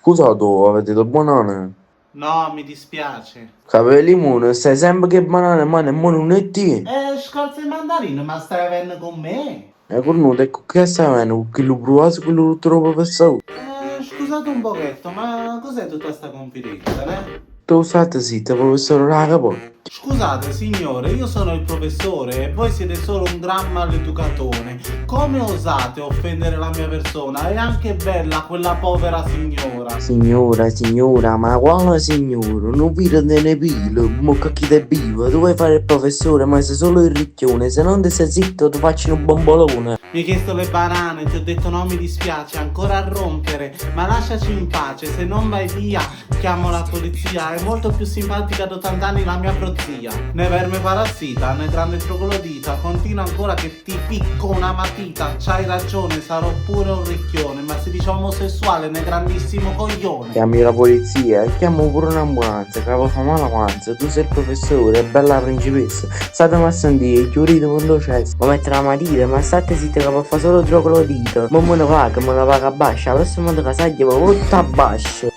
Scusate, avete do banane? No, mi dispiace. Cap'e limone, stai sempe cu 'e banane 'mmano e mo nun 'e tiene? Eh, scorza 'e mandarino, ma stai avenno con me? E cornuto, e cu chi stai avenno? Cu chillu pruvato, chillu rutto d' 'o professore? Eh, scusate un pochetto, ma cos'è tutta sta confidenza, né? Tu statte zitto, professore d' 'a capocchia. Scusate, signore, io sono il professore e voi siete solo un gran maleducatone. Come osate offendere la mia persona? È anche bella quella povera signora. Signora, signora, ma quale signora? Nun vire tene pilo, mmocca a chi te bive. Tu vuoi fare il professore, ma sei solo il ricchione. Se non ti stai zitto ti faccio nu bombolone. Mi hai chiesto le banane, ti ho detto no, mi dispiace, ancora a rompere, ma lasciaci in pace, se non vai via chiamo la polizia, è molto più simpatica ad 80 anni la mia prozia. Né verme parassita, né grande troglodita, continua ancora che ti picco una matita, c'hai ragione, sarò pure un ricchione, ma si dice omosessuale, né grandissimo coglione. Chiami la polizia e chiamo pure un'ambulanza, ca fa male la panza. Tu sei il professore, bella principessa. Statemi a sentire, chiudete quando c'è. Vuoi mettere la matita, ma state zitta che può fare solo troglodita. Mo me ne vago, me ne vago a bascio, la prossima volta che saglia mi butto a bascio.